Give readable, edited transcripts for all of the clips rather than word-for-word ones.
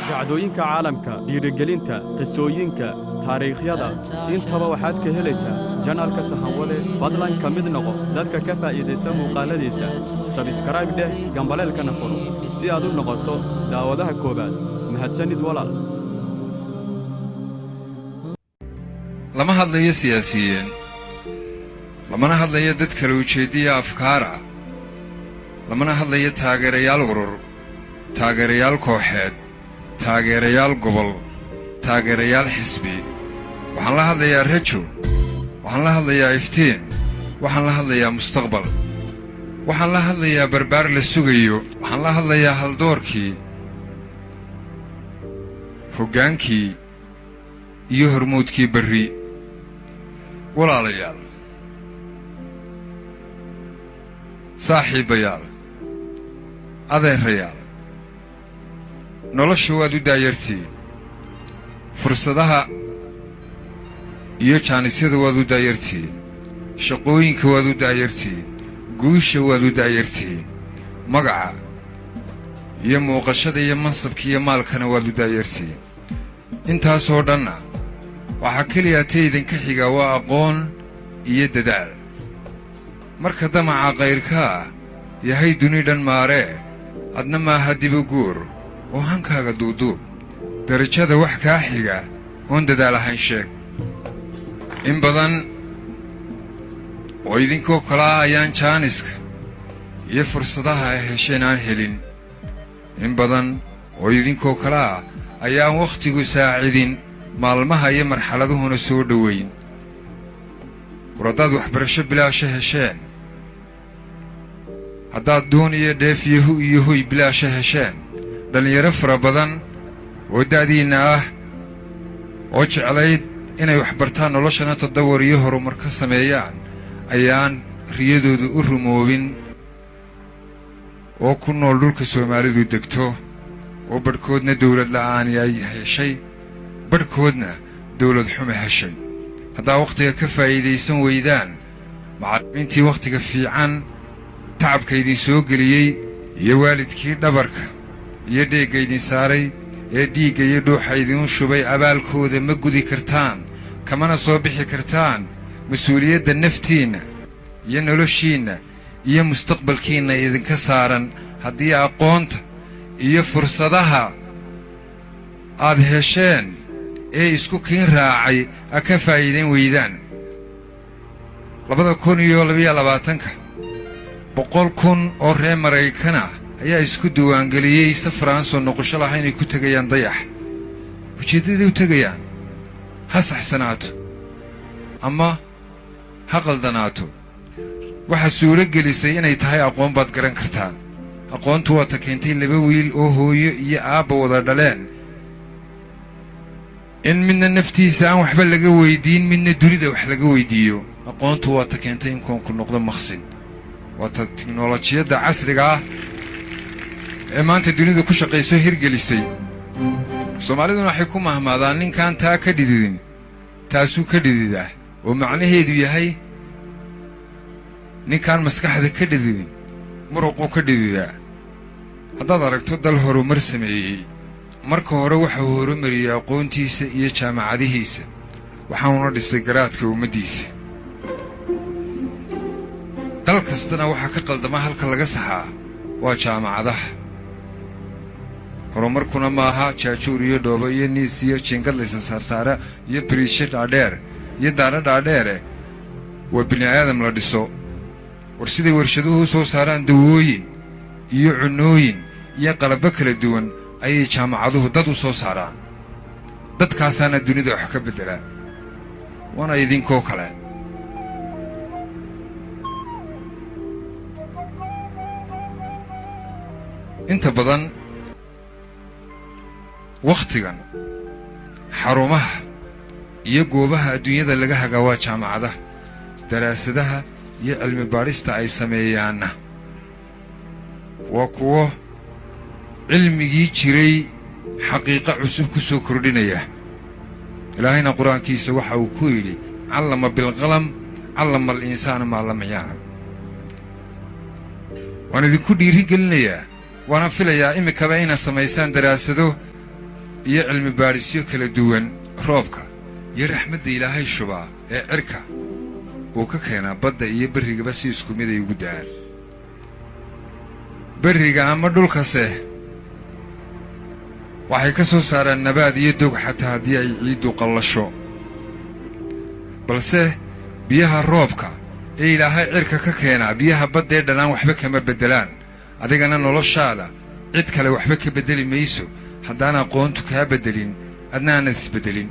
Dhacdooyinka caalamka, dhiirigelinta, qisooyinka, taariikhyada, intaba waxaad ka helaysaa channelka Sahanwade. Fadlan ka mid noqo dadka ka faa'iidaysta muuqaaladiisa. Subscribe dheh, gambaleelkana furo si aad u noqoto daawadaha koowaad. Mahadsanid, walaal. Lama hadlayo siyaasiyiin, lamana hadlayo dad kala ujeeddiya afkaar ah, lamana hadlayo taageerayaal urur, taageerayaal kooxeed, taageerayaal gobol, taageerayaal xisbi. Waxaan la hadlayaa rajo, waxaan la hadlayaa iftiin, waxaan la hadlayaa mustaqbal, waxaan la hadlayaa barbaar la sugayo, waxaan la hadlayaa haldoorkii, hoggaankii iyo hormuudkii berri. Walaalayaal, saaxiibbayaal, adeerayaal, nolosha waad u daayartiin, fursadaha iyo jaanisyada waad u daayartiin, shaqooyinka waad u daayartiin, guusha waad u daayartiin, magaca iyo muuqashada iyo mansabka iyo maalkana waad u daayartiin. Intaasoo dhanna waxaa keliya ta idinka xigaa waa aqoon iyo dadaal. Marka damaca kayrkaa yahay duni dhan maaree, adna maaha dibu guur oo hankaaga duuduub. Darajada wax kaa xiga oon dadaal ahayn sheeg. In badan oo idinkoo kalaa ayaan jaaniska iyo fursadaha ay hesheen aan helin. In badan oo idinkoo kalaa ayaan wakhtigu saacidin, maalmaha iyo marxaladuhuna soo dhowayn. War haddaad waxbarasho bilaasha hesheen, haddaad duun iyo dheef iyo hu iyo hoy bilaasha hesheen, dhallinyaro fara badan oo da'diinna ah oo jeclayd inay waxbartaan, noloshana tadawur iyo horumar ka sameeyaan, ayaan riyadoodu u rumoobin oo ku nool dhulka Soomaalidu degto, oo badhkoodna dawlad la'aani ay heshay, badhkoodna dawlad xume heshay. Haddaa wakhtiga ka faa'iidaysan weydaan, macallimiintii wakhtiga fiican tacabka idin soo geliyey iyo waalidkii dhabarka iyo dheegga idin saaray ee dhiigga iyo dhuuxa idiin shubay abaalkooda ma gudi kartaan, kamana soo bixi kartaan mas-uuliyadda naftiinna iyo noloshiinna iyo mustaqbalkiinna idinka saaran haddii aqoonta iyo fursadaha aad hesheen ee isku kiin raacay a ka faa'iidayn weydaan. 2022-ka 100,000 oo reer Maraykana ayaa isku diiwaangeliyey safar aan soo noqosho lahayn ay ku tegayaan dayax. Ujeeddaday u tegayaan ha saxsanaato ama ha qaldanaato, waxaa suuro gelisay inay tahay aqoon baad garan kartaan. Aqoontu waata keentay laba wiil oo hooyo iyo aabba wada dhaleen in midna naftiisa aan waxba laga weydiin, midna dunida wax laga weydiiyo. Aqoontu waata keentay in koonku noqdo maqsin. Waata tiknolojiyadda casriga ah ee maanta dunidu ku shaqayso hirgelisay. Soomaaliduna waxay ku mahmaadaan, "Ninkaan taa ka dhididin taasuu ka dhididaa," oo macnaheedu yahay ninkaan maskaxda ka dhididin muruquu ka dhididaa. Haddaad aragto dal horumar sameeyey, marka hore waxau horumariyey aqoontiisa iyo jaamacadihiisa, waxaanuna dhisay garaadka ummaddiisa. Dal kastana waxaa ka qaldama halka laga saxaa waa jaamacadaha. Horumarkuna maaha jaajuur iyo dhoobo iyo niis iyo jiingad laysa saarsaara iyo biriisho dhaadheer iyo daaro dhaadheere. Waa bini aadam la dhiso. War siday warshaduhu u soo saaraan dawooyin iyo cunnooyin iyo qalabbo kala duwan ayay jaamacaduhu dad u soo saaraan. Dadkaasaana dunida wax ka beddelaa, waana idinkoo kale. Inta badan wakhtigan xarumaha iyo goobaha adduunyada laga hagaa waa jaamacadaha. Daraasadaha iyo cilmi baadhista ay sameeyaanna waa kuwo cilmigii jiray xaqiiqo cusub ku soo kordhinaya. Ilaahayna Qur-aankiisa waxa uu ku yidhi: "Callama bilqalam, callama al-insaana maa lam yaclam." Waan idinku dhiiri gelinayaa, waana filayaa iminkaba inaad samaysaan daraasado. Iyo cilmi baadhisyo kala duwan, roobka iyo raxmadda Ilaahay shubaa ee cirka uu ka keenaa badda iyo berrigaba si isku mid ay ugu da'aan. Berriga ama dhulkase waxay ka soo saaraan nabaad iyo dog, xataa haddii ay ciiddu qallasho. Balse biyaha roobka ee Ilaahay cirka ka keenaa biyaha baddee dhanaan waxba kama beddelaan. Adigana noloshaada cid kale waxba ka beddeli mayso haddaan aqoontu kaa beddelin, adna aanad isbeddelin.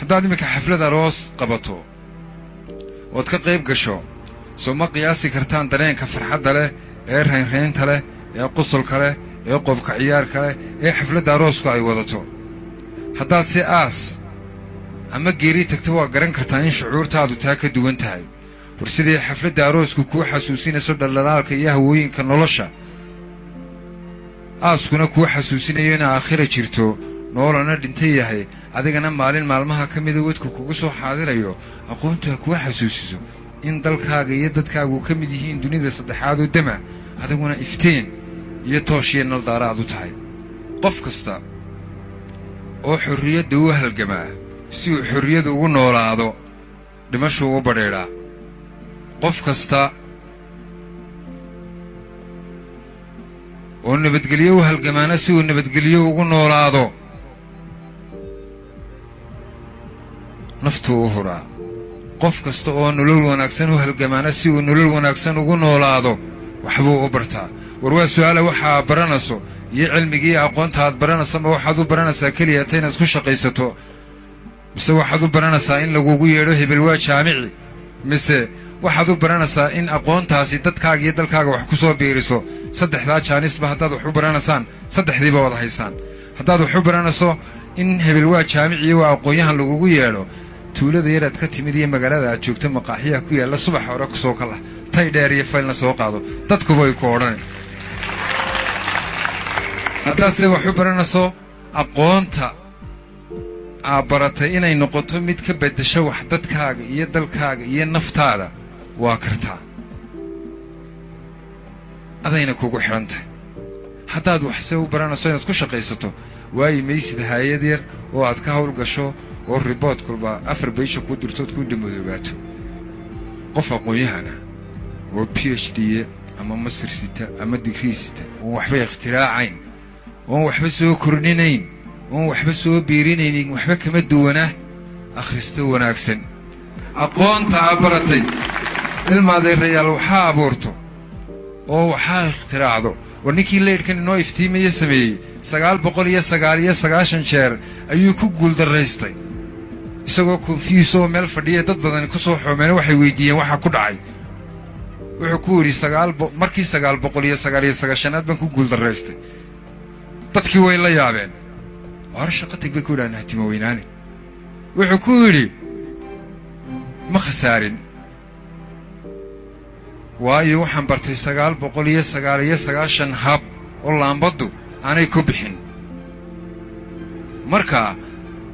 Haddaad iminka xaflad aroos qabato ood ka qayb gasho, soo ma qiyaasi kartaan dareenka farxadda leh ee raynraynta leh ee qusulka leh ee qobka ciyaarka leh ee xafladda aroosku ay wadato? Haddaad si aas ama geeri tagto, waa garan kartaan in shucuurtaadu taa ka duwan tahay. War sidii xafladda aroosku kuu xasuusinayso dhaldhalaalka iyo hawooyinka nolosha, aaskuna kuu xasuusinayo in aakhira jirto, noolana dhinta yahay, adigana maalin maalmaha ka mida wadku kugu soo xaadirayo, aqoontu ha kuu xasuusiso in dalkaaga iyo dadkaagu ka mid yihiin dunida saddexaadoo dama, adiguna iftiin iyo toosh iyo naldaara aad u tahay. Qof kasta oo xorriyadda u halgamaa si uu xorriyadu ugu noolaado, dhimashuu u badheedhaa. Qof kasta oo nabadgelyo u halgamaana si uu nabadgelyo ugu noolaado, naftuu u huraa. Qof kasta oo nolol wanaagsan u halgamaana si uu nolol wanaagsan ugu noolaado, waxbuu u bartaa. War waa su'aala, waxaa baranayso iyo cilmigii aqoonta aad baranaysa, ma waxaad u baranaysaa keliya ta inaad ku shaqaysato, mise waxaad u baranaysaa in lagugu yeedho hebel waa jaamici, mise waxaad u baranaysaa in aqoontaasi dadkaaga iyo dalkaaga wax ku soo biiriso? Saddexdaa jaanisba haddaad wax u baranaysaan, saddexdiiba wada haysaan. Haddaad wax u baranayso in hebel waa jaamici iyo waa aqoon-yahan lagugu yeedho, tuulada yaraad ka timid iyo magaalada aad joogto maqaaxiyaha ku yaalla subaxa hore kusoo kalah, tay dheer iyo faylna soo qaado, dadkuba ay ku odhanay. Haddaadse wax u baranayso aqoonta aad baratay inay noqoto mid ka beddesho wax dadkaaga iyo dalkaaga iyo naftaada, waa kartaa, adayna kugu xidhan tahay. Haddaad waxse u baranayso inaad ku shaqaysato, waayi maysid haayad yar oo aad ka hawl gasho oo report kulba 4 beysha kuu dirtood ku indhamodoobaato. Qof aqoon-yahana oo PhD ama master sita ama digrii sita, oon waxba ikhtiraacayn, oon waxba soo kordhinayn, oon waxba soo biirinaynin, waxba kama duwana akhristo wanaagsan. Aqoonta aad baratay, ilmaadeerayaal, waxaa abuurto oo waxaa ikhtiraacdo. War ninkii leydhkan inoo iftiimaya sameeyey 999 jeer ayuu ku guuldarraystay, isagoo confused oo meel fadhiya. Dad badani ku soo xoomeen, waxay weydiiyeen waxa ku dhacay. Wuxuu ku yidhi, markii 999aad baan ku guuldarraystay. Dadkii way la yaabeen. Hore shaqo tag bay ku yidhahdeen, hatima weynaane. Wuxuu ku yidhi, ma khasaarin, waayo waxaan bartay 999 hab oo laambaddu aanay ku bixin. Marka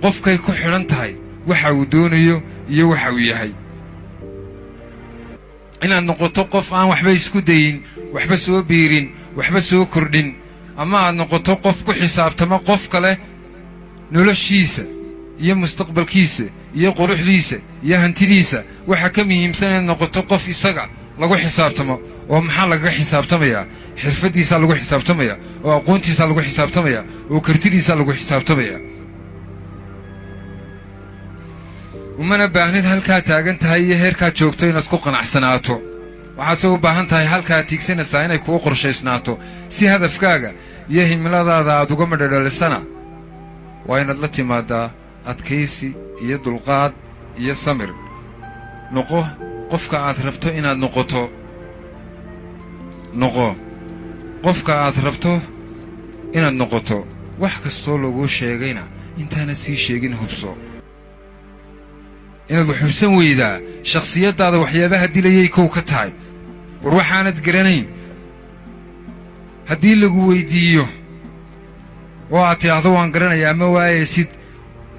qofkay ku xidhan tahay waxa uu doonayo iyo waxa uu yahay. Inaad noqoto qof aan waxba isku dayin, waxba soo biirin, waxba soo kordhin, ama aad noqoto qof ku xisaabtama qof kale noloshiisa iyo mustaqbalkiisa iyo quruxdiisa iyo hantidiisa, waxaa ka muhiimsan inaad noqoto qof isaga lagu xisaabtamo. Oo maxaa lagaga xisaabtamayaa? Xirfaddiisaa lagu xisaabtamaya, oo aqoontiisaa lagu xisaabtamaya, oo kartidiisaa lagu xisaabtamaya. Umana baahnid halkaa taagan tahay iyo heerkaad joogto inaad ku qanacsanaato. Waxaadse u baahan tahay halkaad tiigsanaysaa inay kuu qorshaysnaato, si hadafkaaga iyo himiladaada aad uga madhadhalisana waa inaad la timaadaa adkaysi iyo dulqaad iyo samir. Noqo qofka aad rabto inaad noqoto. Noqo qofka aad rabto inaad noqoto. Wax kastoo laguu sheegayna intaanad sii sheegin hubso. Inaad wax hubsan weydaa shakhsiyaddaada waxyaabaha dilayay kow ka tahay. War waxaanad garanayn haddii lagu weyddiiyo oo aad tidhaahdo waan garanayaa, ma waayaysid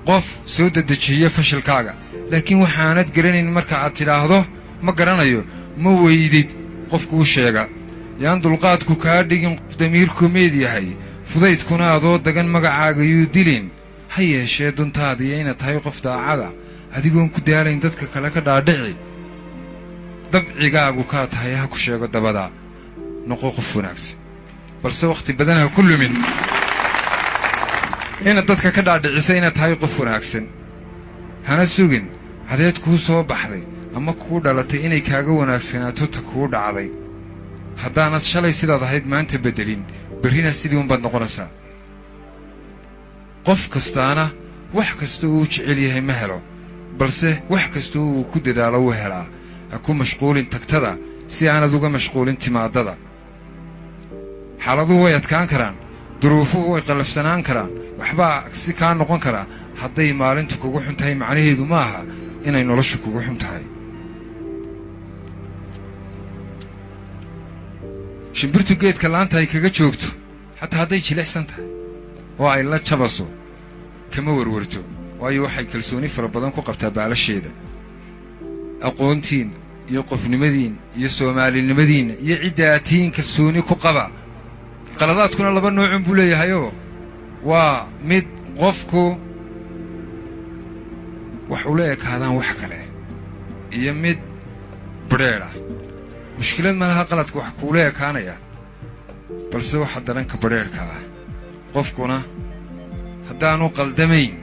qof soo dedejiyo fashilkaaga. Laakiin waxaanad garanayn marka aad tidhaahdo ma garanayo, ma weydid qofkuu sheega. Yaan dulqaadku kaa dhigin qof damiirku meed yahay. Fudaydkuna adoo dagan magacaaga yuu dilin. Ha yeeshee duntaada iyo inaad tahay qof daacada, adigoon ku daalayn dadka kale ka dhaadhici. Dabcigaagu kaa tahay ha ku sheego dabada. Noqo qof wanaagsan, balse wakhti badan ha ku lumin inaad dadka ka dhaadhicisa inaad tahay qof wanaagsan. Hana sugin cadeed kuu soo baxday ama kuu dhalatay inay kaaga wanaagsanaato ta kuu dhacday. Haddaanad shalay sidaad ahayd maanta beddelin, berrina sidii unbaad noqonaysaa. Qof kastaana wax kasta uu jecel yahay ma helo, balse wax kasta uu ku dadaalo wuu helaa. Ha ku mashquulin tagtada si aanad uga mashquulin timaadada. Xaaladuhu way adkaan karaan, duruufuhu way qallafsanaan karaan, waxbaa si kaa noqon karaa. Hadday maalintu kugu xun tahay, macnaheedu ma aha inay noloshu kugu xun tahay. Shimbirtu geedka laanta ay kaga joogto, xataa hadday jilicsan tahay oo ay la jabaso, kama warwarto, waayo waxay kalsooni fara badan ku qabtaa baalasheeda. Aqoontiin iyo qofnimadiin iyo soomaalinimadiinna iyo ciddaatiin kalsooni ku qaba. Qaladaadkuna laba noocun buu leeyahayoo, waa mid qofku wax ula ekaadaan wax kale iyo mid badrheedh ah. Mushkilad ma laha qaladka wax kuula ekaanaya, balse waxa daranka badrheedhka ah. Qofkuna haddaanu qaldamayn,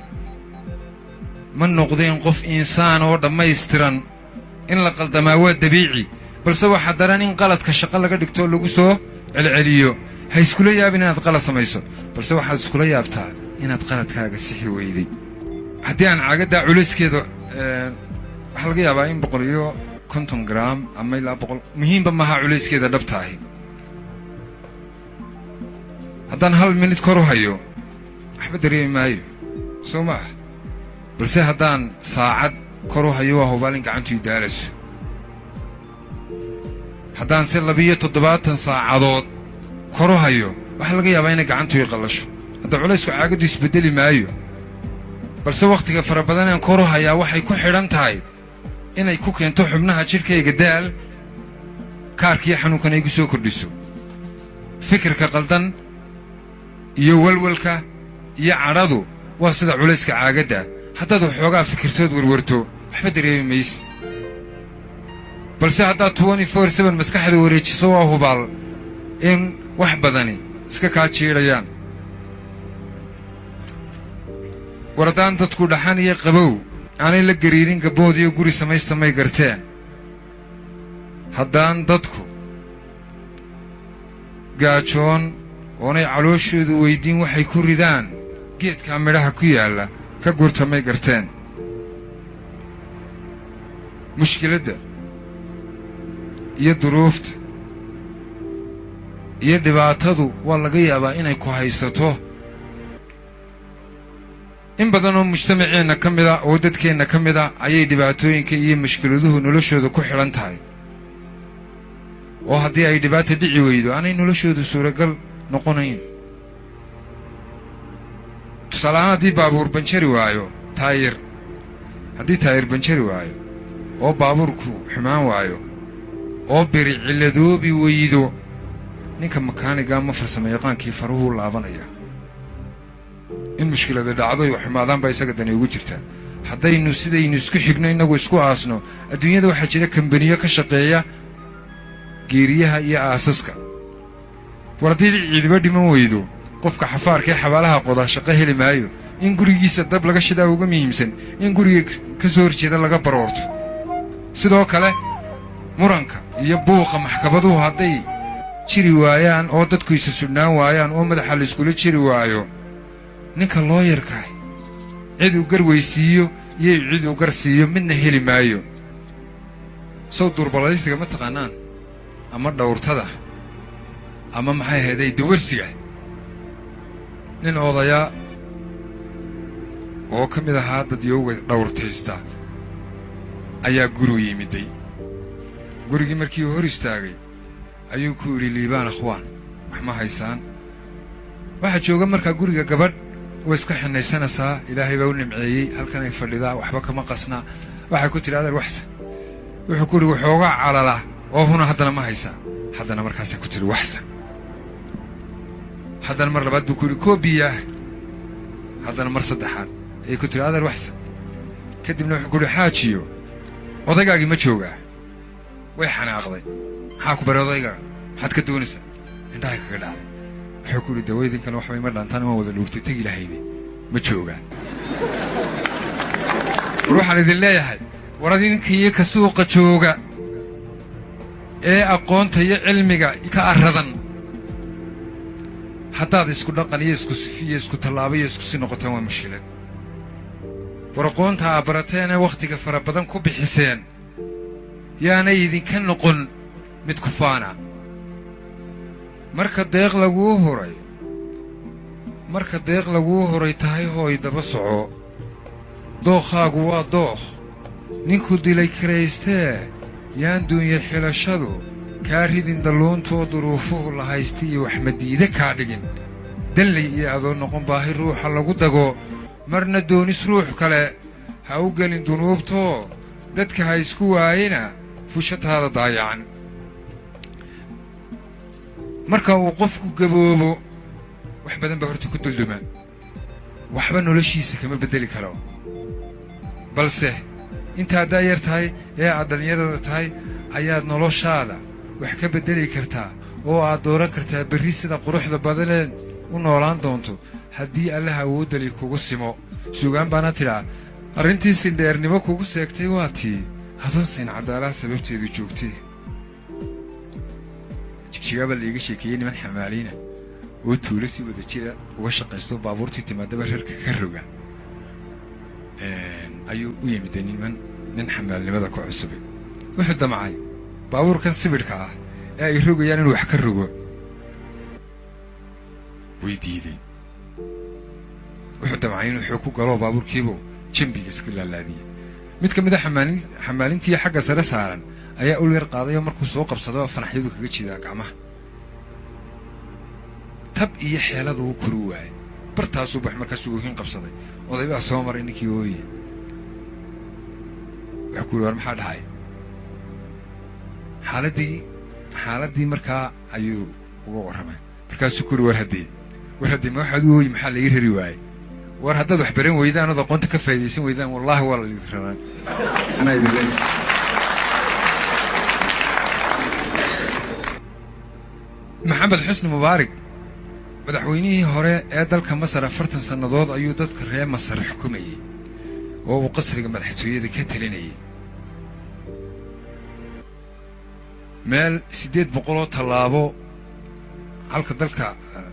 ma noqdeen qof insaan oo dhammaystiran. In la qaldamaa waa dabiici, balse waxaa daran in qaladka shaqo laga dhigtoo lagu soo celceliyo. Ha iskula yaabin inaad qalad samayso, balse waxaad iskula yaabtaa inaad qaladkaaga sixi weyday. Haddii aan caagaddaa culayskeeda, waxaa laga yaabaa in 150 gram ama ilaa 100, muhiimba maaha culayskeeda dhabta ahi. Haddaan hal minid kor u hayo, waxba dareemi maayo, soo maaha? Balse haddaan saacad kor u hayo, waa hubaal in gacantu i daalayso. Haddaan se 72 saacadood kor u hayo, waxaa laga yaabaa inay gacantu i qallasho. Hadda culaysku caagaddu isbeddeli maayo, balse wakhtiga fara badan aan kor u hayaa waxay ku xidhan tahay inay ku keento xubnaha jidhkayga daal, kaarkiiyo xanuunkan ay igu soo kordhiso. Fikirka qaldan iyo walwalka iyo cadhadu waa sida culayska caagadda. Haddaad waxoogaa fikirtood warwarto, waxba dareemi mayse, balse haddaad 24/7 maskaxda wareejiso, waa hubaal in wax badani iska kaa jiidhayaan. War haddaan dadku dhaxan iyo qabow aanay la gariirin, gabbood iyo guri samaysta may garteen. Haddaan dadku gaajoon oonay calooshoodu weyddiin waxay ku ridaan, geedkaa midhaha ku yaalla ka gurta may garteen. Mushkiladda iyo duruufta iyo dhibaatadu waa laga yaabaa inay ku haysato. In badan oo mujtamaceenna ka mida oo dadkeenna ka mida ayay dhibaatooyinka iyo mushkiladuhu noloshooda ku xidhan tahay, oo haddii ay dhibaata dhici weydo aanay noloshoodu suuragal noqonayn. Tusaale ahaan, haddii baabuur banjari waayo taayir, haddii taayir banjari waayo oo baabuurku xumaan waayo oo biri cilladoobi weydo, ninka makaaniga ama farsamo yaqaankii faruhuu laabanaya. In mushkilada dhacdo ay xumaadaan baa isaga dani ugu jirtaa. Haddaynu sidaynu isku xigno innagu isku aasno, adduunyada waxaa jira kambaniyo ka shaqeeya geeriyaha iyo aasaska. War haddii ciidiba dhiman weydo, qofka xafaarka ee xabaalaha qodaa shaqo heli maayo. In gurigiisa dab laga shidaa uga muhiimsan in guriga ka soo horjeeda laga baroorto. Sidoo kale muranka iyo buuqa maxkamaduhu hadday jiri waayaan oo dadku isa sudhnaan waayaan oo madaxa la iskula jiri waayo, ninka looyarkaah cid uu garweysiiyo iyo cid uu gar siiyo midna heli maayo. Sow duurbalaysiga ma taqaanaan, ama dhawrtada, ama maxay ahayday, dawarsiga? Nin odaya oo ka mid ahaa dadyowga dhawrtaysta ayaa gurigu yimiday. Gurigii markii uu hor istaagay ayuu ku yidhi, "Liibaan akhwaan, wax ma haysaan?" Waxaa jooga markaa guriga gabadh way iska xinaysanaysaa. Ilaahay baa u nimceeyey, halkan ay fadhidaa, waxba kama qasnaa. Waxay ku tidhi, "Adeer, waxsa?" Wuxuu ku yidhi, "Waxoogaa calala oo huna haddana ma haysaa?" Haddana markaasay ku tidhi, "Waxsa?" Haddana mar labaad buu ku yidhi, "Koob biyaah." Haddana mar saddexaad ayay ku tiri, "Adeer, waxsan." Kadibna wuxuu ku yidhi, "Xaajiyo, odaygaagii ma joogaa?" Way xanaaqday. "Maxaa ku baray odaygaaga? Maxaad ka doonaysaa?" Indhahay kaga dhacday. Wuxuu ku yidhi, "Dawaydinkana waxbay ma dhaantaan, waan wada dhuurtay, tegi lahayde, ma joogaa?" War waxaan idin leeyahay, war adinkiiyo ka suuqa jooga ee aqoonta iyo cilmiga ka arradan, haddaad isku dhaqan iyo isku sifi iyo isku tallaabo iyo isku si noqotaan, waa mushkilad. War aqoonta aa barateenee wakhtiga fara badan ku bixiseen yaanay idinka noqon mid kufaana. Marka deeq laguu huray, marka deeq laguu huray tahay, hooy daba soco. Dookhaagu waa dookh ninkuu dilay kiraystee. Yaan duunye xilashadu kaa ridin dalluuntoo duruufuhu la haysta iyo waxmadiide kaa dhigin. Danley iyo adoo noqon baahi ruuxa lagu dago. Marna doonis ruux kale ha u gelin dunuubtoo dadka ha isku waayina fushataada daayacan. Marka uu qofku gaboobo, wax badan baa horta ku dulduma, waxba noloshiisa kama beddeli karo. Balse intaad daayar tahay ee aad dhallinyarada tahay ayaad noloshaada wax ka beddeli kartaa oo aad dooran kartaa berri sida quruxda badaneed u noolaan doonto, haddii Allaha awooddali kugu simo. Suugaan baana tidhaa: "Arrintii sindheernimo kugu seegtay waa tii adoon sayn caddaalaha sababteedu joogtay." Jigjigaabaa laiga sheekeeyey niman xamaaliina oo tuulo si wada jira uga shaqaysto, baabuurtii timaadaba reerka ka roga ayuu u yimid niman. Nin xamaalnimada ku cusubay wuxuu damcay baabuurkan sibidhka ah ee ay rogayaan inuu wax ka rogo. Way diideen. Wuxuu damcay inuu xoog ku galo baabuurkiibuu jambiga iska laalaadiyey. Mid ka mid a xamaalintii xagga sare saaran ayaa ul yar qaadayoo markuu soo qabsado fanaxyadu kaga jidaa gacmaha. Tab iyo xeelada wuu kori waayay. Bartaasuu bax, markaasuu oohin qabsaday. Oday baa soo maray ninkii ooye. Wuxuu ku yidhi, "War maxaa dhacay?" Xaaladdii markaa ayuu uga warramay. Markaasuu ku yidhi, War haddee ma waxaad u ooyi? Maxaa laii rari waayey? War haddaad wax baran weydaan ood aqoonta ka faa'idaysan weydaan, wallaahi waa la idin raraa, anaa idin leeyahay." Maxamed Xusni Mubaarig, madaxweynihii hore ee dalka Masar, 40 sannadood ayuu dadka reer Masar xukumayey oo uu qasriga madaxtooyada ka talinayay. Meel 800 tallaabo halka dalka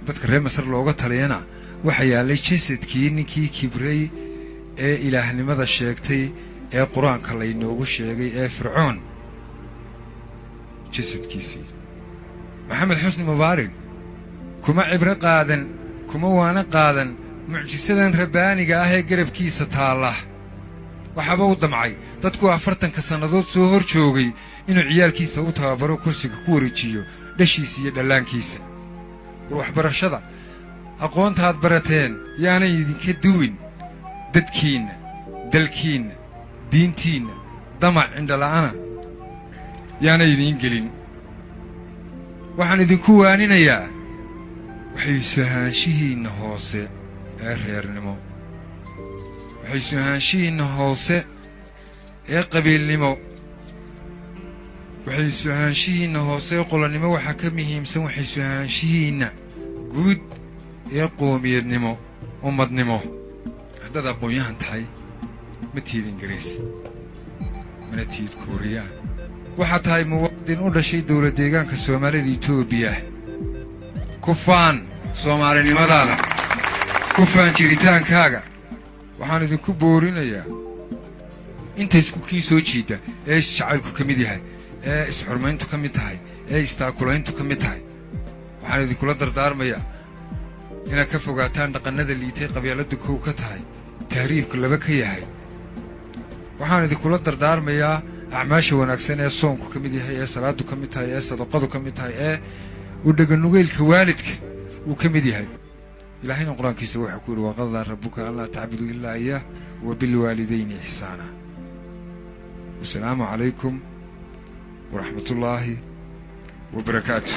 dadka reer Masar looga taliyana waxaa yaallay jasadkii ninkii kibray ee ilaahnimada sheegtay ee Qur-aanka laynoogu sheegay ee Fircoon jasadkiisii. Maxamed Xusni Mubaarig kuma cibro qaadan, kuma waana qaadan mucjisadan rabbaaniga ah ee garabkiisa taalla. Waxaaba u damcay dadku 40-ka sannadood soo hor joogay inuu ciyaalkiisa u tababaro, kursiga ku wareejiyo dhashiisa iyo dhallaankiisa. War waxbarashada, aqoontaad barateen yaanay idinka duwin dadkiinna, dalkiinna, diintiinna. Damac cindhola'ana yaanay idiin gelin. Waxaan idinku waaninayaa waxaysuhaanshihiinna hoose ee reernimo, waxaysuhaanshihiinna hoose ee qabiilnimo, waxaysuhaanshihiinna hoose ee qolonnimo. Waxaa ka muhiimsan waxaysuhaanshihiinna guud ee qoomiyadnimo, ummadnimo. Haddaad aqoon-yahan tahay, ma tihid Ingiriis, mana tihid Kuuriyaan. Waxaad tahay muwaadin u dhashay dowlad deegaanka Soomaalida Etoobiya. Ku faan soomaalinimadaada, ku faan jiritaankaaga. Waxaan idinku boorinayaa inta isku kii soo jiida ee isjacaylku ka mid yahay, ee isxurmayntu ka mid tahay, ee istaakulayntu ka mid tahay. Waxaan idinkula dardaarmayaa inaad ka fogaataan dhaqannada liitay, qabyaaladdu kow ka tahay, tahriibka laba ka yahay. Waxaan idinkula dardaarmayaa acmaasha wanaagsan ee soonku ka mid yahay, ee salaadu ka mid tahay, ee sadaqadu ka mid tahay, ee u dheganugeylka waalidka uu ka mid yahay. Ilaahayna Qur-aankiisa wuxuu ku yidhi: "وقضى ربك ألا تعبدوا إلا إياه وبالوالدين إحسانا." Wasalaamu calaykum waraxmatullaahi wabarakaatu.